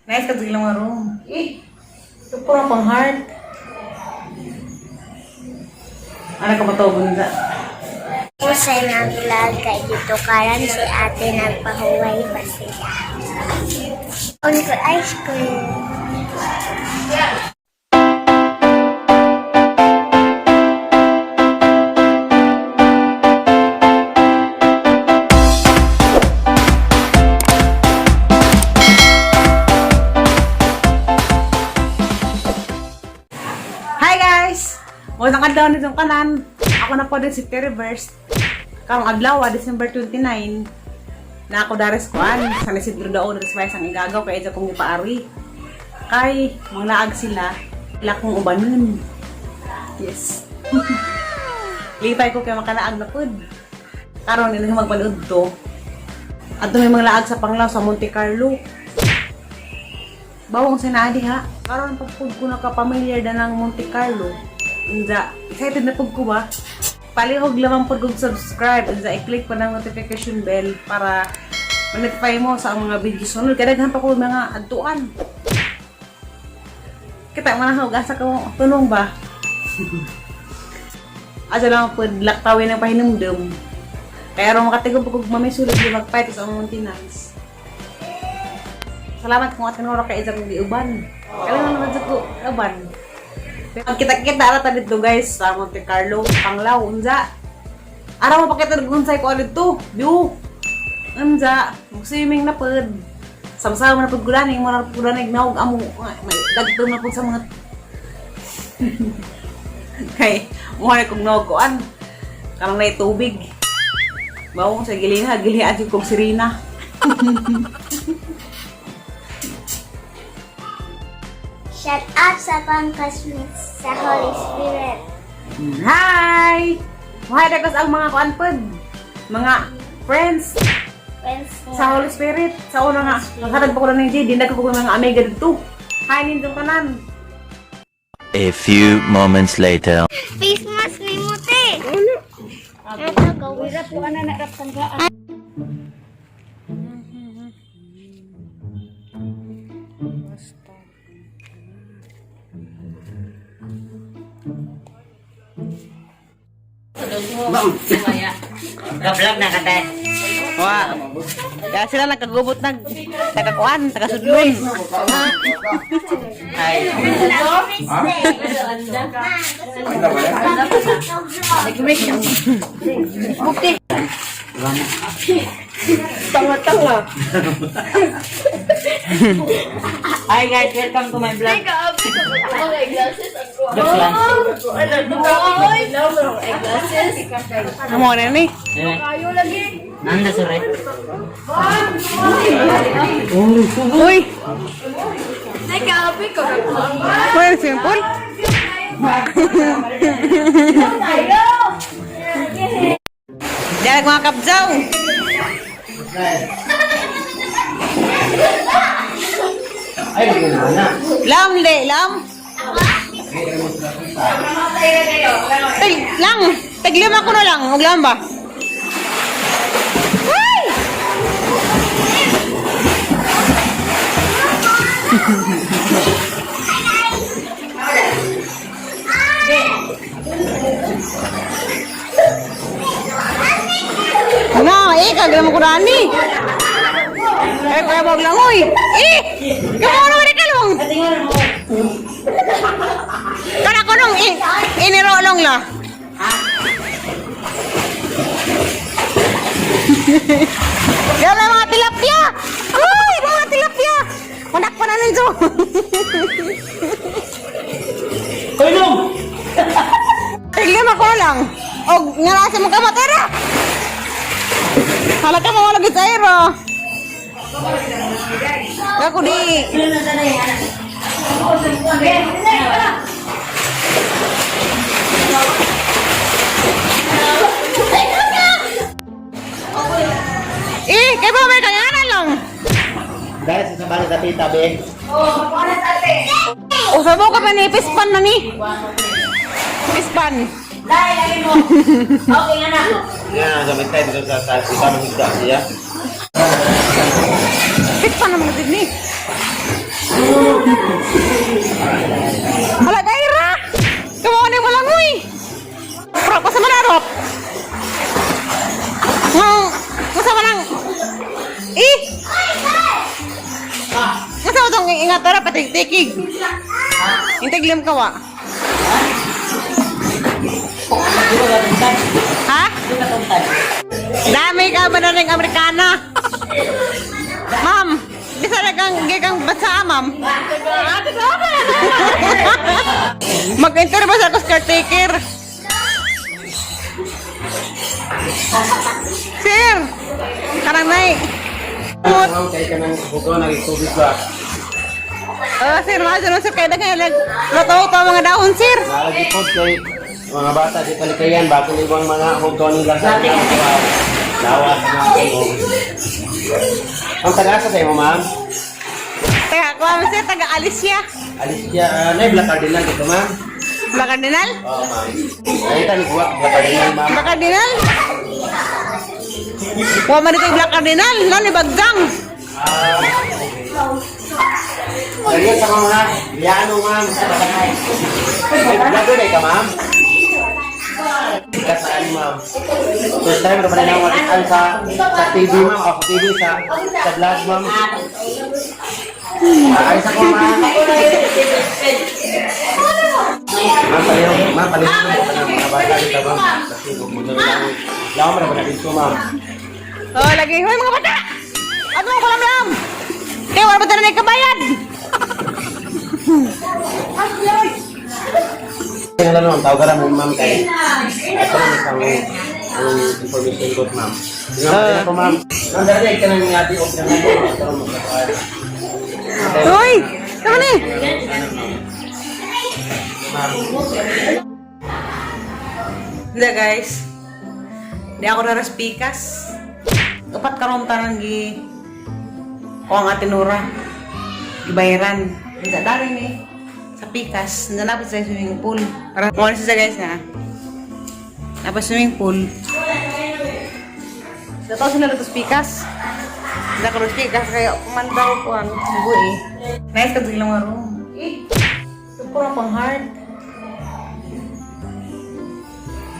Nice ka ilang mga room. Eh, ito puro pang heart. Ano ka matawag na? Usay nga vlog kay dito karan si ate nagpahuway pa siya. On ko ice cream. Hi guys! Magandang adlaw nitong kanan. Ako na po din si Terry Verse. Karong adlaw, December 29, na ako dares kuan sa Isidro Daon dares sa ang igagaw kay ija kong ipaari. Kay manglaag sila, ila kong ubanon. Yes. Lipay ko kay makanaag na pud. Karon ini magpanood to. Adto may manglaag sa Panglao sa Monte Carlo. Bawang sinadi ha. Karon pag pud ko nakapamilyar na ng Monte Carlo. Unja, excited na pud ko ba? Palihog lamang pud kog subscribe unja i-click pa ng notification bell para ma-notify mo sa ang mga videos sunod. Kadaghan pa ko mga adtuan. Kita man na asa ko tunong ba? Asa lang pud laktawin ang pahinumdum. Kaya ron makatigom pag mamisulod yung magfight sa among maintenance. Salamat kung atin oras kay isang giuban. Kailangan naman sa ko uban. Kita-kita ara ta dito guys sa Monte Carlo, Panglao, unsa. Ara mo pakita og unsay ko dito. View. Unsa, swimming na pud. Samsama na pud gulaning, mo na pud gulaning naog amo. May dagto na pud sa mga kay mo na kog naog kuan. Kanang nay tubig. Bawong sa giliha, giliha jud kog sirena. Shout out sa pangkasmits sa Holy Spirit. Hi! Mahay dagos ang mga kuan pod. Mga friends Friends sa Holy Spirit. Sa una nga, naghatag pa ko lang ng JD, nagko ko mga amiga dito. Hi nindong tanan. A few moments later. Face mask ni mo te. Ano? Ka-vlog na ka, te. Wa. Kaya sila nagkagubot nag tagakuan, tagasudlon. Hi. Hi guys, welcome to my vlog. Joke lang. Amo na ni. Nanda sore. Uy. Well, simple. Diyan mga kabjaw. Ay, na. Lam, le, lam. Tag, lang. Taglima ko na lang. Huwag lang ba? Ay! Na, eh, kagala mo ko na ni. Eh, kaya wag lang, oy. Eh, kaya mo naman kalong. Kana ko nung inirolong la. Yan ang mga tilapia! Uy, mga tilapia! Manak pa na ninyo! Hoy, nung! Tiglima ko lang. O, nga na sa mga kamatera! Hala ka mawala gid sa aero. Ako di. Eh, kay ba may kanyana lang? Dahil sa sabana sa tita, be. O sa ka pa ni pispan na ni. Pispan. Okay nga na. Nga, gamit tayo dito sa sa sa sa siya. Pispan na mga ni. Hala, gaira! Kamo ni mo lang, uy! Pro, pasa man arop! Ng, masa man ang... Eh! Masa mo itong ingat ara, patig-tikig. Intiglim ka, wa. Ha? Dami ka ba na rin Amerikana? Ma'am, bisa na kang gikang bansa, ma'am. Mag-enter ba sa ako sa caretaker? Sir, karang nay. Ma'am, kay ka nang hugaw nag-COVID ba? Oh, sir, mga sir, kaya na kayo nagluto pa mga dahon, sir. Nalagi po kay mga bata di kalikayan, bago ibang mga hugaw nila sa lawas mga hugaw. Ang taga-asa sa'yo, ma'am? Taga, kuha sir, taga Alicia. Alicia, na Black Cardinal dito, ma'am? Black Cardinal? Oo, ma'am. Ay, tani buwa, Black Cardinal, ma'am. Black Cardinal? Kuha man dito yung Black Cardinal, no, ni Bagdang. Ah, okay. Ayun, sa mga biyaan mo, ma'am. Ay, vlogger na ka, ma'am? Sikat na ano, ma'am. First time ko pala nang sa TV, ma'am. O, sa TV, sa vlog, ma'am. Ah, ayos ako, ma'am. Ma'am, pareho. Ma'am, pareho. Mga bata dito, ma'am. Kasi huwag mo na lang. Lawa mo na ba na dito, ma'am? Oh, lagi, hoy mga bata! Ano mo kulam-lam? Kaya wala ba tayo na kabayad? Kaya lang ma'am, tawag ka ma'am kay. Ito lang isang ang information ko ma'am. Ma'am, po ma'am. Ma'am, dali ka nang ngati o pinangan ko. Ito lang magkakaroon. Hoy! Tama ni! Hindi guys. Di ako naraspikas. Upat karon tanan gi ko ang atinura. Gibayaran. Hindi dari ni sa pikas. Nanapit sa swimming pool. Para mo siya guys na. Napos swimming pool. Sa to sila lutos pikas. Hindi ako lutos pikas kaya kumandaw ko ang buhi. Nice ka silang room. Eh, ito puro pang heart.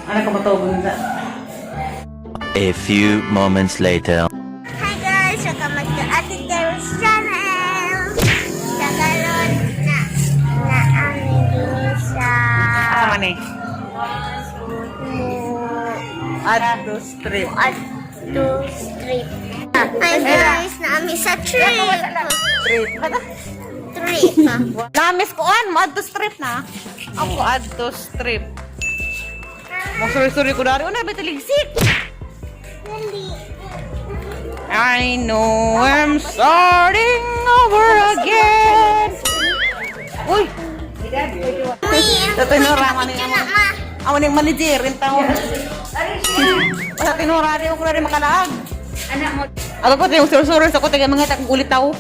Ano ka ba to? Bunda? A few moments later. Hi guys! Welcome back to Ate Terry's channel! Sa karon na na aming dini sa Ano man eh? Adto strip. Adto Street. Hi guys! Naami sa trip! Trip. Bata? Trip! Namis ko an, mo adto strip na. Ako adto strip. Mo sorry sorry ko dari una ba taligsik. Dali! I know I'm starting over again. Uy. Sa tinura man ni Na ma! Amo ning manager in taon. Sa tinura di ko rin makalaag. Anak mo. Ako ko yung sur-sur sa ko taga mga takong ulit tao.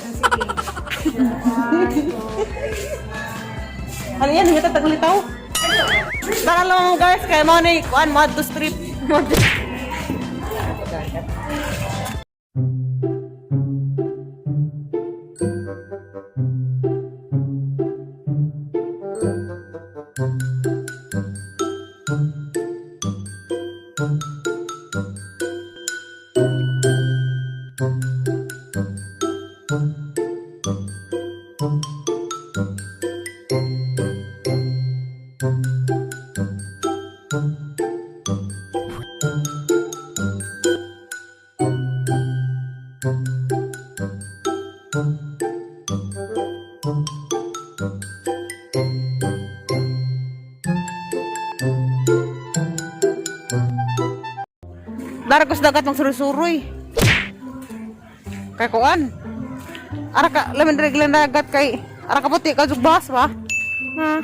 Ano yan, hindi tag ulit tao. Tara lang guys, kaya mo na kuan mo adto strip. Dara ko sa dagat magsuroy-suroy. Kay kuan. Ara ka lamin regla dagat kay ara ka puti ka jugbas ba? Ha.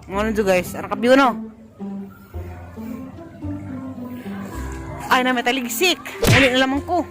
Ngono jud guys, ara ka view no. Ay na may taligsik. Uli na lamang ko.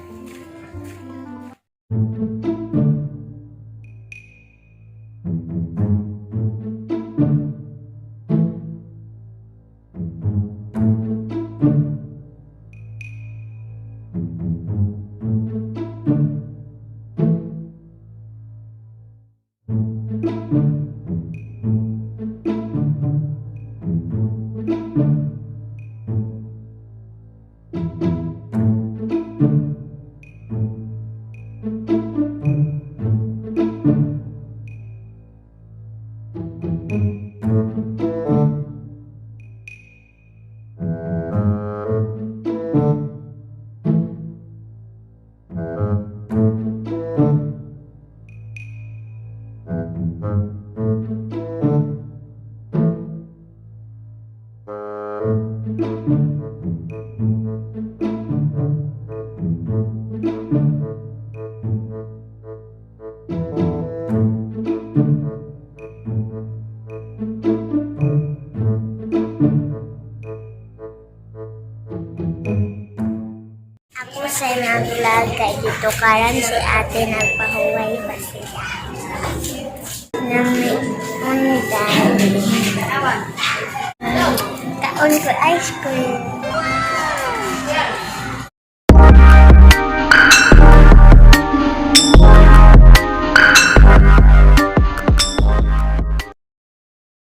Ako sa naglag kay dito karan si ate nagpahuway pa siya. Nami unday. Kaon ko ice cream.